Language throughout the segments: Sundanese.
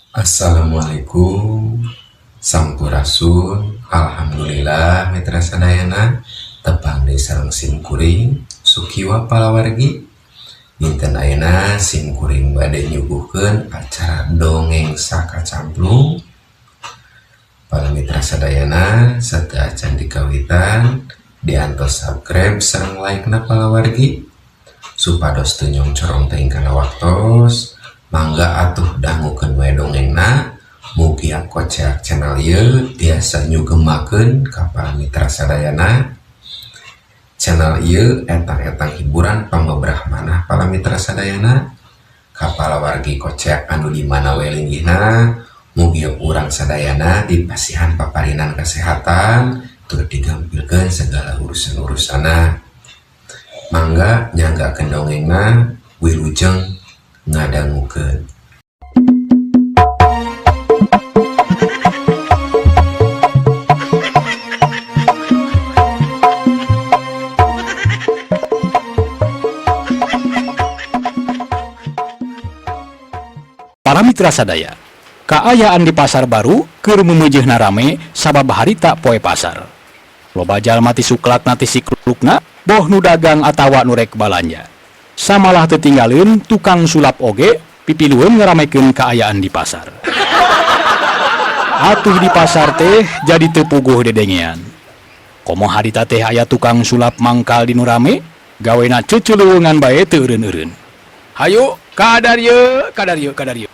Assalamualaikum, Sampurasun. Alhamdulillah, mitra sadayana, tepang deui sareng sim kuring Sukiwa palawargi. Dinten ayeuna sim kuring bade nyuguhkeun acara Dongeng Sakacamplung. Para mitra sadayana, sateuacan dikawitan, diantos subscribe sareng like na palawargi, supados teu nyongcorong teuing kana waktos. Mangga atuh dangukeun we dongengna. Mugia Koceak channel ieu tiasa nyugemakeun ka para mitra sadayana. Channel ieu etang-etang hiburan pangbeberah manah para mitra sadayana. Ka palawargi Koceak anu di mana we linggihna, mugia urang sadayana dipasihan paparinan kesehatan tur digampilkeun segala urusan-urusanna. Mangga nyanggakeun dongengna, wilujeng ngadangukeun. Para mitra sadaya, kaayaan di pasar baru keur meumeujeuna rame sabab harita poe pasar. Loba jalma ti suklakna ti siklukna, boh nu dagang atawa nu rek balanja. Samalah teu tinggaleun tukang sulap oge pipilueun ngaramekeun kaayaan di pasar. Atuh di pasar teh jadi teu puguh dedengean. Komo harita teh aya tukang sulap mangkal di nu rame, gawena ceuceuleuweungan bae teu eureun-eureun. Hayu kadarieu, kadarieu, kadarieu.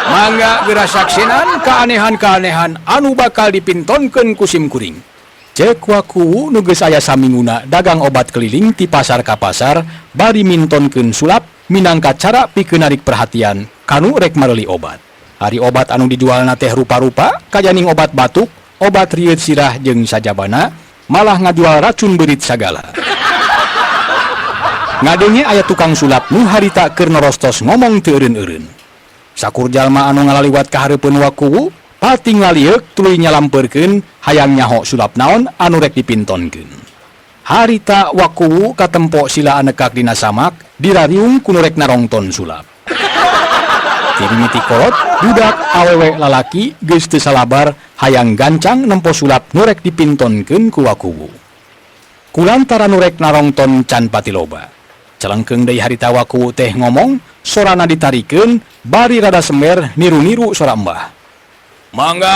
Mangga geura saksinan keanehan-keanehan anu bakal dipintonkeun ku sim kuring. Cek waku nu geus aya saminguna dagang obat keliling ti pasar ka pasar bari mintonkeun sulap minangka cara pikeun narik perhatian kanu rek mareuli obat. Ari obat anu dijualna teh rupa-rupa, kajaning obat batuk, obat rieut sirah jeung sajabana, malah ngajual racun beurit sagala. Ngadenge aya tukang sulap nu harita keur norostos ngomong teu eureun-eureun. Sakur jalma anu ngalaliwat ka hareupeun wakuwu pating lalieuk tuluy nyalampeurkeun hayang nyaho sulap naon anu rek dipintonkeun. Harita wakuwu katempo sila anekak dina samak dirariung ku nu rek narongton sulap. Ti mimiti kolot, budak, awewe, lalaki geus teu salabar hayang gancang nempo sulap nu rek dipintonkeun ku wakuwu. Kulantaran nu rek narongton can pati loba. Celengkeung deui harita wakuwu teh ngomong, sorana ditarikeun bari rada semer niru-niru sora embah. Mangga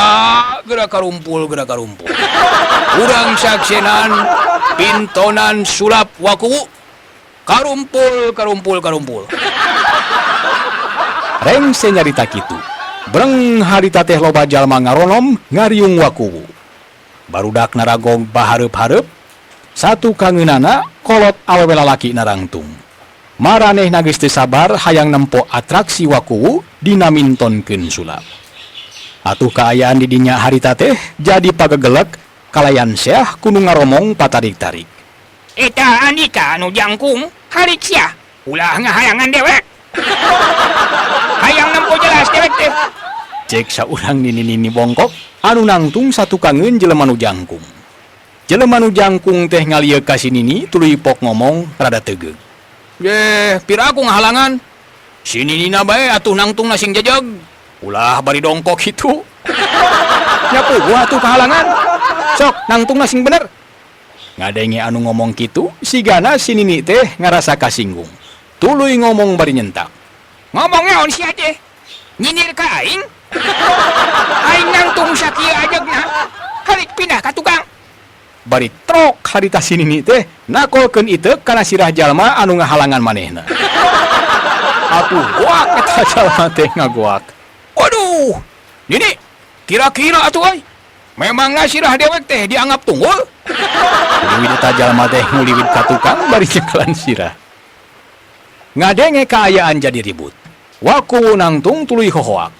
geura karumpul, geura karumpul. Urang saksenan pintonan sulap wakuwu. Karumpul, karumpul, karumpul. Rengse nyarita kitu. Breng harita teh loba jalma ngaronom ngariung wakuwu. Barudak naragog bahareup-hareup, satu kangeunana kolot awewe lalaki narangtung. Maranehna geus teu sabar hayang nempo atraksi wakuwu dina mintonkeun sulap. Atuh kaayaan di dinya harita teh jadi pagegelek kalayan seah kudu ngaromong patarik-tarik. Eta Andika anu jangkung harik sia ulah ngahalangan dewek. Hayang nempo jelas dewek teh. Cek saurang nini-nini bongkok anu nangtung satukangeun jelema nu jangkung. Jelema nu jangkung teh ngalieuk ka si nini tuluy pok ngomong rada tegeug. Yeh, pira aku ngahalangan. Si ninina bae atuh nangtung sing jejeg. Ulah bari dongkok kitu. Nya puguh atuh kahalangan. Sok nangtung sing bener. Ngadenge anu ngomong kitu, sigana si nini teh ngarasa kasinggung. Tuluy ngomong bari nyentak. Ngomong naon sia teh? Nyindir ka aing? Aing nangtung sakieu ajegna. Harik pindah ka tukang. Bari trok harita si nini teh nakolkeun iteuk kana sirah jalma anu ngahalangan manehna. Atuh goak eta jalma teh ngagoak. Waduh, nini, kira-kira atuh euy. Memangna sirah dewek teh dianggap tunggul? Liwid eta jalma teh nguliwid ka tukang bari nyekelan sirah. Ngadenge kaayaan jadi ribut. Wakuwu nangtung tuluy hohoak.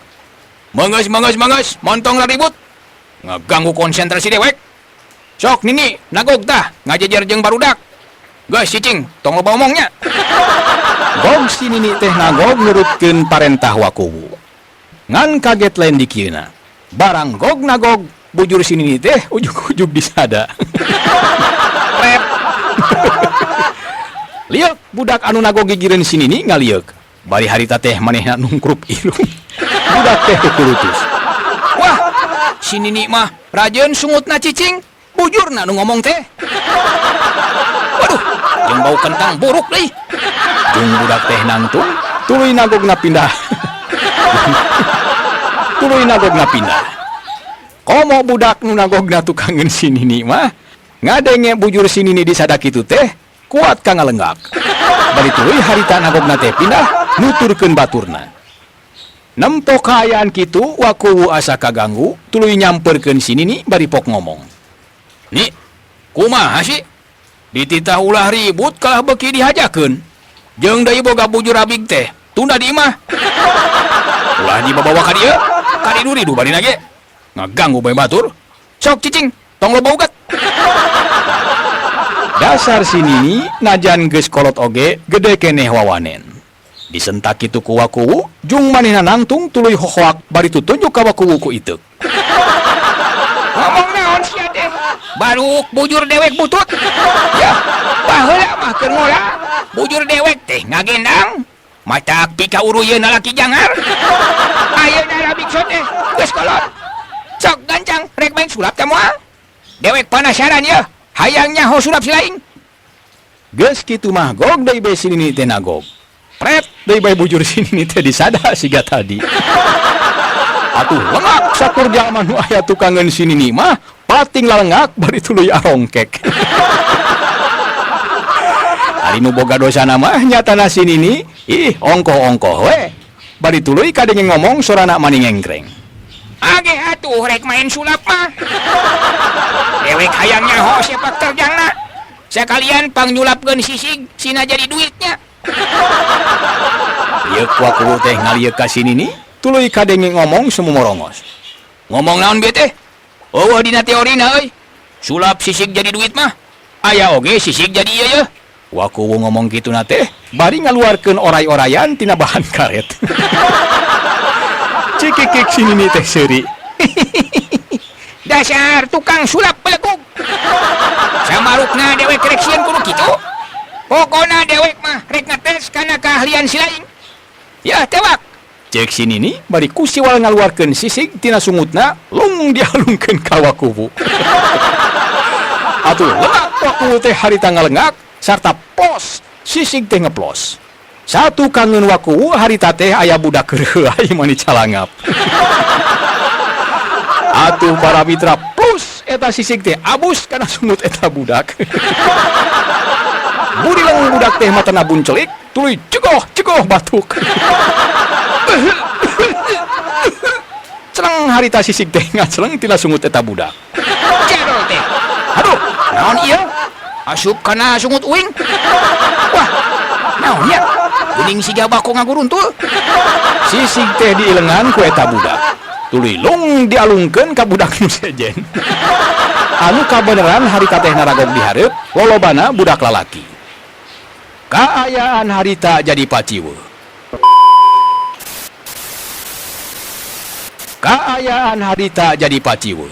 Manggeus, manggeus, manggeus, montong ribut. Ngaganggu konsentrasi dewek. Sok nini, nagog tah, ngajejer jeung barudak. Geus cicing, tong loba omongnya. Gog si nini teh nagog nurutkeun parentah wakuwu. Ngan kaget lain dikieuna. Barang gog nagog, bujur si nini teh ujug-ujug disada. Rep. Lieuk budak anu nagog gigireun si nini ngalieuk. Bari harita teh manehna nungkrup irung. Budak Budak teh kukurutus. Wah, si Nini mah rajeun sungutna cicing. Bujurna nu ngomong teh. Waduh, jeung bau kentang buruk deui. Jung budak teh nangtung, tuluy nagogna pindah. Tuluy nagogna pindah. Komo budak nu nagogna tukangeun si Nini mah, ngadenge bujur si Nini disada kitu teh, kuat ka ngalenggak. Bari tuluy harita nagogna teh pindah, nuturkeun baturna. Nempo kaayaan kitu, Wakuwu asa kaganggu, tuluy nyamperkeun si Nini bari pok ngomong. Ni, kumaha sih? Dititah ulah ribut kalah beuki dihajakeun. Jeung deui boga bujur abig teh, tunda di imah. Ulah dibawa ka dieu, kadidu-ridu barina ge. Ngaganggu bae batur. Sok cicing, tong loba uget. Dasar si Nini najan geus kolot oge gede keneh wawanen. Disentak kitu ku Wakuwu, jung manehna nangtung tuluy hohoak bari tutunjuk ka Wakuwu ku iteuk. Ngomong naon sia teh? Baruk bujur dewek butut. Ya, baheula mah keur ngolah. Bujur dewek teh ngagendang. Matak pika uruyeun lalaki jangar. Ayeuna rabik teh geus kolot. Sok gancang rek main sulap teh moal. Dewek panasaran ya, hayang nyaho sulap si laing. Geus kitu mah gog deui bae si Nini teh nagog. Pret deui bae bujur si Nini teh disada siga tadi. Atuh lengak sakur jalma nu aya tukangeun si Nini mah, pating lalengak bari tuluy arongkek. Ari nu boga dosana mah nyatana si Nini, ih ongkoh-ongkoh we. Bari tuluy kadenge ngomong sorana mani ngengkreng. Age atuh rek main sulap mah. Dewek hayang nyaho sepak terjangna. Sekalian pangnyulapkeun sisig sina jadi duitnya. Yeuk Wakuwu teh ngalieuk ka si Nini, tuluy kadenge ngomong sumumorongos. Ngomong naon bieu teh? Eueuh dina teorina euy. Sulap sisig jadi duit mah. Aya oge sisig jadi ieu yeuh. Wakuwu ngomong kituna teh bari ngaluarkeun oray-orayan tina bahan karet. Cikikik si Nini teh seuri. Dasar tukang sulap belegug. Samarukna dewek rek sieun kudu kitu. Pokona dewek mah rek ngetes kana keahlian si laing. Yah tewak. Cek si Nini bari kusiwal ngaluarkeun sisig tina sungutna lung dialungkeun ka Wakuwu. Atuh lengak Wakuwu teh harita ngalengak sarta plos sisig teh ngeplos. Satu kangen Wakuwu harita teh aya budak keur mani calangap. Atuh para mitra plus eta sisig teh abus kana sungut eta budak. Burileng budak teh matana buncelik tuluy cegoh-cegoh batuk. Celeng harita sisig teh ngaceleng tina sungut eta budak. Jadol teh. Aduh, naon ieu? Asup kana sungut uing. Wah, naon ya? Geuning siga bako ngaguruntul. Sisig teh diilengan ku eta budak. Tuluy lung dialungkeun ka budak nu sejen. Anu kabeneran harita teh naragog dihareup, lolobana budak lalaki. Kaayaan harita jadi paciweuh. Kaayaan harita jadi paciweuh.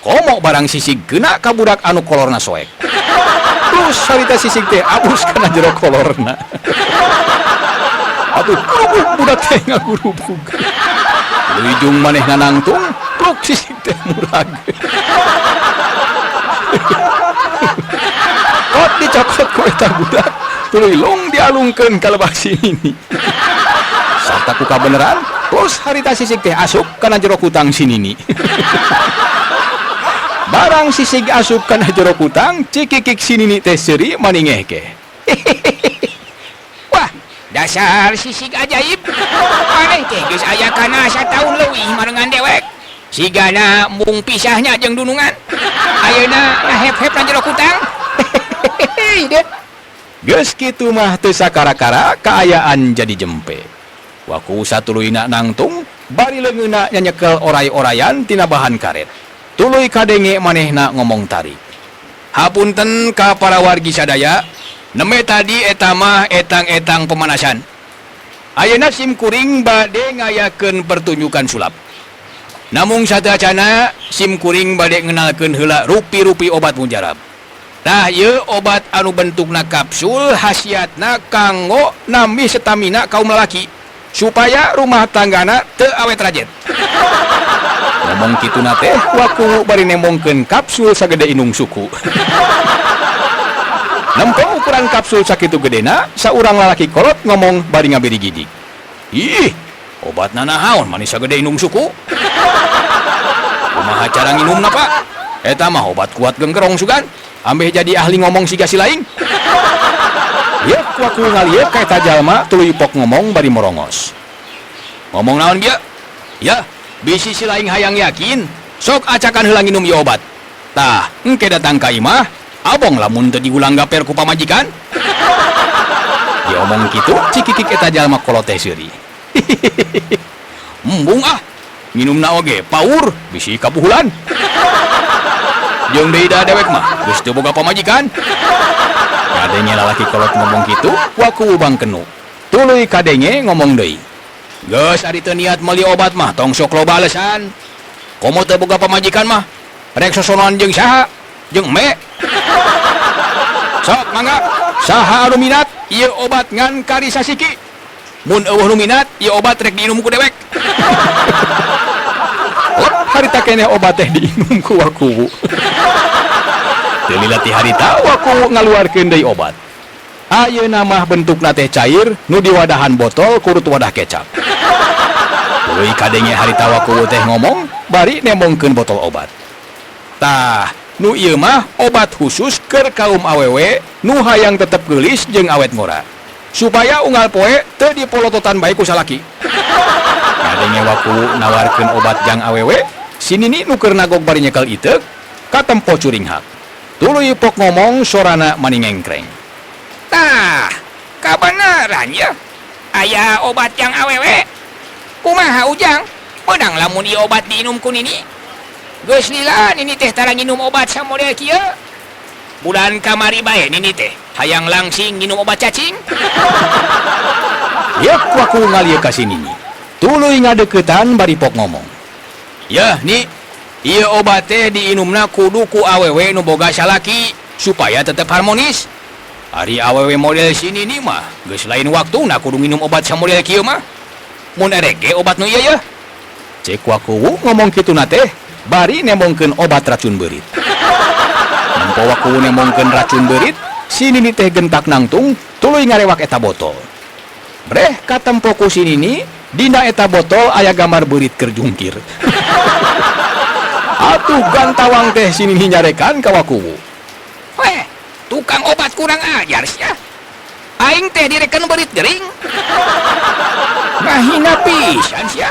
Komo barang sisig kena ka budak anu kolorna soek. Terus harita sisig teh abus kana jero kolorna. Atuh gurubug budak teh ngagurubug. Leuijung manehna nangtung, pluk sisig teh murag. Kot dicokot ku eta budak, tuluy lung dialungkeun ka lebak si Nini. Sarta ku kabeneran, terus harita sisig teh asup kana jero kutang si Nini. Barang sisig asup kana jero kutang, cikikik si Nini teh seuri mani ngehkeh. Wah, dasar sisig ajaib. Maneh teh geus aya kana sataun leuwih marengan dewek. Sigana embung pisahnya jeung dunungan. Ayeuna ngahep-hep na jero kutang. Hehehe. Geus kitu mah teu sakara-kara kaayaan jadi jempe. Waku satuluyna nangtung bari leungeunna nyanyekel oray-orayan tina bahan karet. Tuluy kadenge manehna ngomong tarik. Hapunten ka para wargi sadaya, nembe tadi eta mah etang-etang pemanasan. Ayeuna sim kuring bade ngayakeun pertunjukan sulap. Namung sateuacanna sim kuring bade ngenalkeun heula rupi-rupi obat mujarab. Tah ieu obat anu bentukna kapsul khasiatna kanggo nambih stamina kaum lalaki. Supaya rumah tanggana teu awet rajet. Ngomong kituna teh Wakuwu bari nembongkeun kapsul sagede indung suku. Nempo ukuran kapsul sakitu gedena, saurang lalaki kolot ngomong bari ngabirigidig. Ih, obatna nahaon manis sagede indung suku? Kumaha cara nginumna, Pak? Eta mah obat kuat genggerong sugan. Ambeh jadi ahli ngomong siga si laing. Yeuk Wakuwu ngalieuk ka eta jalma tuluy pok ngomong bari morongos. Ngomong naon bieu? Yah, bisi si laing hayang yakin, sok acakan heula nginum ieu obat. Tah, engke datang ka imah, abong lamun teu digulang gaper ku pamajikan. Diomong kitu, cikikik eta jalma kolot teh seuri. Embung ah, nginumna oge paur bisi kapuhulan. Jeung deui da dewek mah geus teu boga pamajikan. Kadenge lalaki kolot ngomong kitu, Wakuwu bangkenu. Tuluy kadenge ngomong deui. Geus ari teu niat meuli obat mah tong sok loba alesan. Komo teu boga pamajikan mah rek sosonoan jeung saha? Jeung embe. Sok mangga, saha anu minat ieu obat ngan kari sasiki. Mun euweuh nu minat, ieu obat rek diinum ku dewek. Lep harita keneh obat teh diinum ku Wakuwu. Teu lila ti harita Wakuwu ngaluarkeun deui obat. Ayeuna mah bentukna teh cair nu diwadahan botol kurut wadah kecap. Tuluy kadenge harita Wakuwu teh ngomong bari nembongkeun botol obat. Tah, nu ieu mah obat khusus keur kaum awewe nu hayang tetep geulis jeung awet ngora. Supaya unggal poe teu dipolototan bae ku salaki. Ngadenge Wakuwu nawarkeun obat jang awewe, si nini nu keur nagog bari nyekel iteuk, katempo curinghak. Tuluy pok ngomong sorana mani ngengkreng. Tah, kabeneran ye. Aya obat jang awewe. Kumaha Ujang? Meunang lamun ieu obat diinum ku nini? Geus lila nini teh tara nginum obat samodel kieu. Bulan kamari bae nini teh hayang langsing nginum obat cacing. Yeuk Wakuwu ngalieu ka si nini. Tuluy ngadeuketan bari pok ngomong. Yeuh ni, ieu obat teh diinumna kudu ku awewe nu boga salaki supaya tetep harmonis. Ari awewe model si nini mah geus lain waktuna kudu nginum obat samodel kieu mah. Mun erek ge obat nu ieu yeuh. Cek Wakuwu ngomong kituna teh bari nembongkeun obat racun beurit. Nempo Wakuwu nembongkeun racun beurit, si nini teh gentak nangtung tuluy ngarewak eta botol. Breh katempo ku si nini, dina eta botol aya gambar beurit keur jungkir. Atuh gantawang teh si nini nyarekan ka Wakuwu. Weh, tukang obat kurang ajar sia. Aing teh direken beurit gering. Ngahina pisan sia.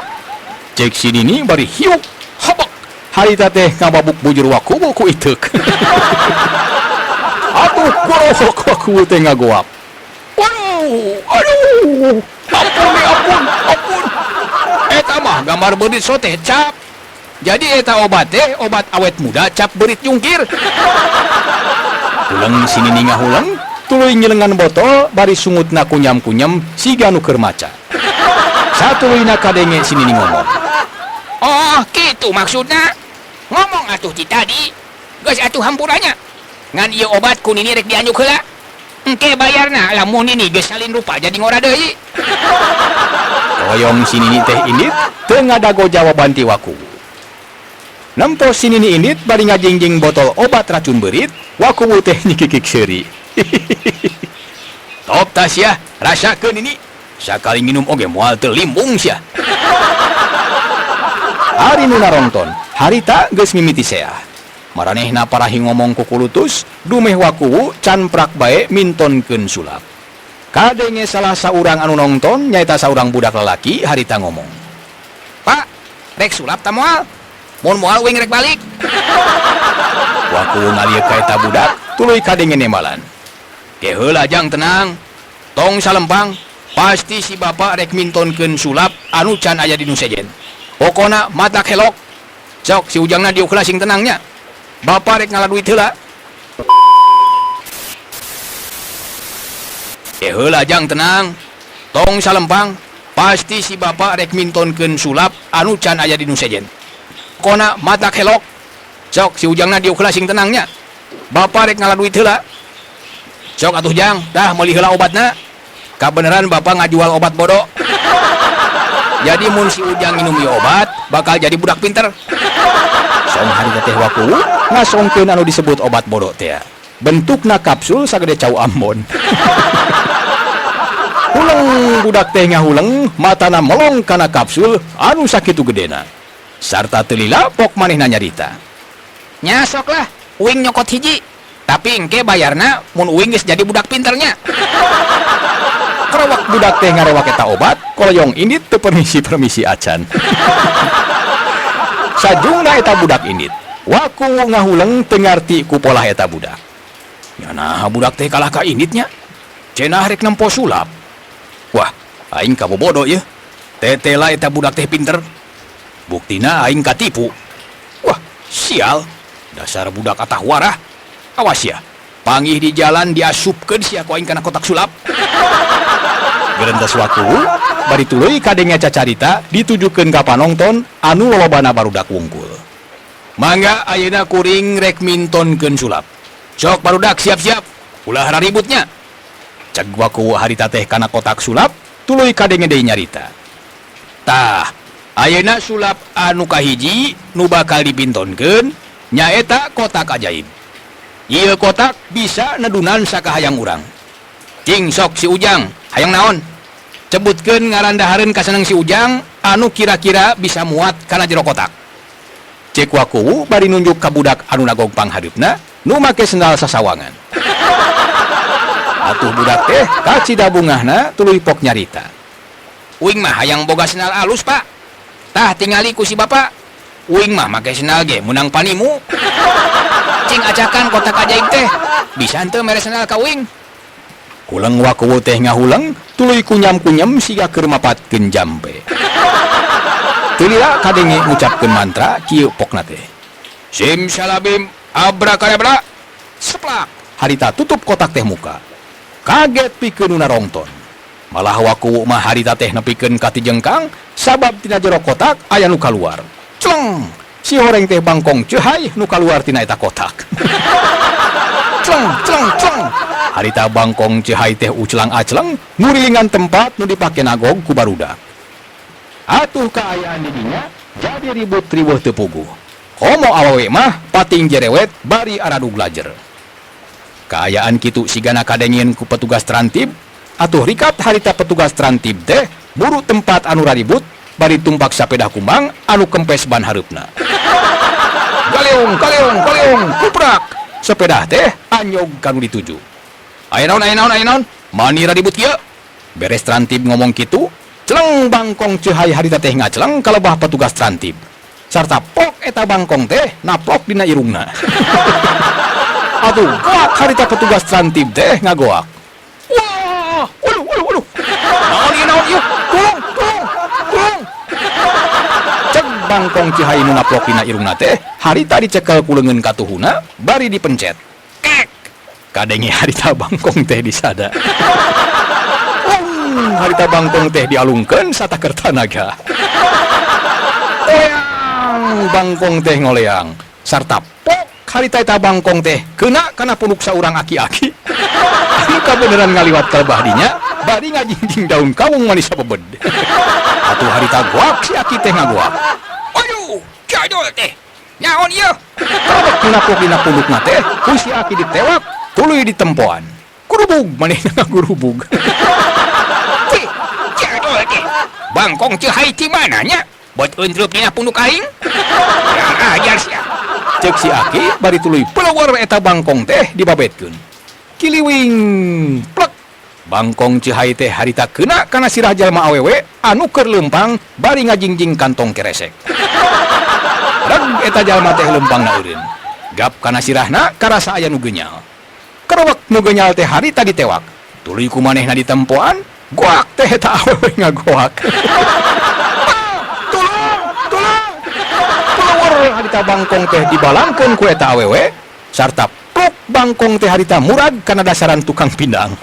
Cek si nini bari hiuk hobok. Harita teh ngababuk bujur Wakuwu ku iteuk. Atuh gorohok Wakuwu teh ngagoap. Waduh, aduh, ampun nih, ampun, ampun. Eta mah gambar beurit sote cap. Jadi eta obat teh obat awet muda cap beurit jungkir. Huleng si nini ngahuleng, tuluy nyilengan botol bari sungutna kunyam-kunyam siga nu keur maca. Satuluyna kadenge si nini ngomong. Oh, kitu maksudna. Ngomong atuh ti tadi. Geus atuh hampurannya. Ngan ieu obat ku nini rek dianjuk heula. Engke bayarna lamun nini geus salin rupa jadi ngora deui. Hoyong si nini teh indit teu ngadago jawaban ti Wakuwu. Nempo si nini indit bari ngajingjing botol obat racun beurit, Wakuwu teh nyikikik seuri. Top tas ya, rasakeun ini. Sakali minum oge moal teu limbung sia. Ari nu narongton, harita geus mimiti seah. Maranehna parahi ngomong kukulutus, dumeh Wakuwu can prak bae mintonkeun sulap. Kadenge salah saurang anu nongton nyaeta saurang budak lalaki harita ngomong. Pak, rek sulap ta moal? Mun moal uing rek balik. Wakuwu ngalieu ka eta budak, tuluy kadenge nembalan. Ke heula jang tenang, tong salempang, pasti si bapak rek mintonkeun sulap anu can aya di nu sejen. Pokona mata kelok. Sok si ujangna diuk heula sing tenangnya. Bapak rek ngala duit heula. Ke heula jang tenang, tong salempang, pasti si bapak rek mintonkeun sulap anu can aya di nu sejen. Pokona mata kelok. Sok si ujangna diuk heula sing tenangnya. Bapak rek ngala duit heula. Sok atuh jang, dah meuli heula obatna. Kabeneran bapak ngajual obat bodoh. Jadi mun si Ujang nginum ieu obat bakal jadi budak pinter. Song harita teh Wakuwu ngasongkeun anu disebut obat bodo teh. Bentukna kapsul sagede cau Ambon. Huleng budak teh ngahuleng, matana melong kana kapsul anu sakitu gedena. Sarta teu lila pok manehna nyarita. Nya sok lah, uing nyokot hiji. Tapi engke bayarna mun uing geus jadi budak pinternya. Kerewak budak teh ngarewak eta obat, koloyong indit teu permisi-permisi acan. Sajungna eta budak indit. Wakuwu ngahuleng teu ngarti ku polah eta budak. Nya naha budak teh kalah ka inditnya? Cenah rek nempo sulap. Wah, aing kabobodo yeuh. Tetela eta budak teh pinter. Buktina aing katipu. Wah, sial. Dasar budak atah warah. Awas ya. Panggih di jalan diasupkeun sia ku aing kana kotak sulap. Gerentes Wakuwu bari tuluy kadenge cacarita ditujukeun ka panongton anu lolobana barudak wungkul. Mangga ayeuna kuring rek mintonkeun sulap. Sok barudak siap-siap. Ulah raributnya. Ceg Wakuwu harita teh kana kotak sulap, tuluy kadenge deui nyarita. Tah, ayeuna sulap anu kahiji nu bakal dipintonkeun nyaeta kotak ajaib. Ieu kotak bisa nedunan sakahayang urang. Cing sok si Ujang, hayang naon? Sebutkeun ngaran dahareun kaseneng si Ujang anu kira-kira bisa muat kana jero kotak. Cek Wakuwu bari nunjuk ka budak anu nagog panghareupna nu make sendal sasawangan. Atuh budak teh kacida bungahna tuluy pok nyarita. Uing mah hayang boga sendal alus, Pak. Tah tingali ku si Bapak. Uing mah make sendal ge meunang panimu. Cing acakan kotak ajaib teh. Bisa henteu mere sendal ka uing? Huleng Wakuwu teh ngahuleng tuluy kunyam-kunyam siga keur mapatkeun jampe. Teu lila kadenge ngucapkeun mantra kieu pokna teh. Simsalabim abrakadabra. Seplak. Harita tutup kotak teh muka. Kaget pikeun nu narongton. Malah Wakuwu mah harita teh nepikeun ka tijengkang sabab tina jero kotak aya nu kaluar. Cleng! Si horeng teh bangkong ceuhai nu kaluar tina eta kotak. Cleng cleng cleng. Harita bangkong ceuhai teh uclang-acleng ngurilingan tempat nu dipake nagog ku barudak. Atuh kaayaan di dinya jadi ribut riweuh teu puguh. Komo awewe mah pating jerewet bari aradug lajer. Kaayaan kitu sigana kadengieun ku petugas Trantib, atuh rikat harita petugas Trantib teh buru tempat anu raribut bari tumpak sapeda kumbang anu kempes ban hareupna. Galeong galeong galeong kuprak. Sepeda teh anyog kanu dituju. Aya naon aya naon aya naon? Mani raribut kieu? Beres Trantib ngomong kitu, celeng bangkong ceuhai harita teh ngacleng kalebah petugas Trantib. Sarta pok eta bangkong teh naplok dina irungna. Atuh goak harita petugas Trantib teh ngagoak. Wah, waduh waduh waduh. Naon ieu naon ieu? Tulung, tulung, tulung. Cek bangkong ceuhai nu naplok dina irungna teh harita dicekel ku leungeun katuhuna bari dipencet. Kek. Kadenge harita bangkong teh disada. Wung, harita bangkong teh dialungkeun sataker tanaga. Oleang bangkong teh ngoleang sarta pok harita eta bangkong teh kena kana punuk saurang aki-aki. Anu kabeneran ngaliwat kalebah dinya bari ngajingjing daun kawung manis sabebed. Atuh harita goak si aki teh ngagoak. Aduh, jadul teh. Naon ieu? Karabek naplok dina pundukna teh ku si aki ditewak tuluy ditempoan. Kurubug manehna ngagurubug. Cih, jadul teh. Bangkong ceuhai ti mana nya? Buat eundreup dina punduk aing? Kurang ajar sia. Cek si aki bari tuluy pelewar eta bangkong teh dibabetkeun. Kiliwing plek. Bangkong ceuhai teh harita kena kana sirah jalma awewe anu keur leumpang bari ngajingjing kantong keresek. Reg eta jalma teh leumpangna eureun. Gap kana sirahna karasa aya nu geunyal. Kerewek nu geunyal teh harita ditewak. Tuluy ku manehna ditempoan, goak teh eta awewe ngagoak. Tulung, tulung. Pelewar harita bangkong teh dibalangkeun ku eta awewe sarta pluk bangkong teh harita murag kana dasaran tukang pindang.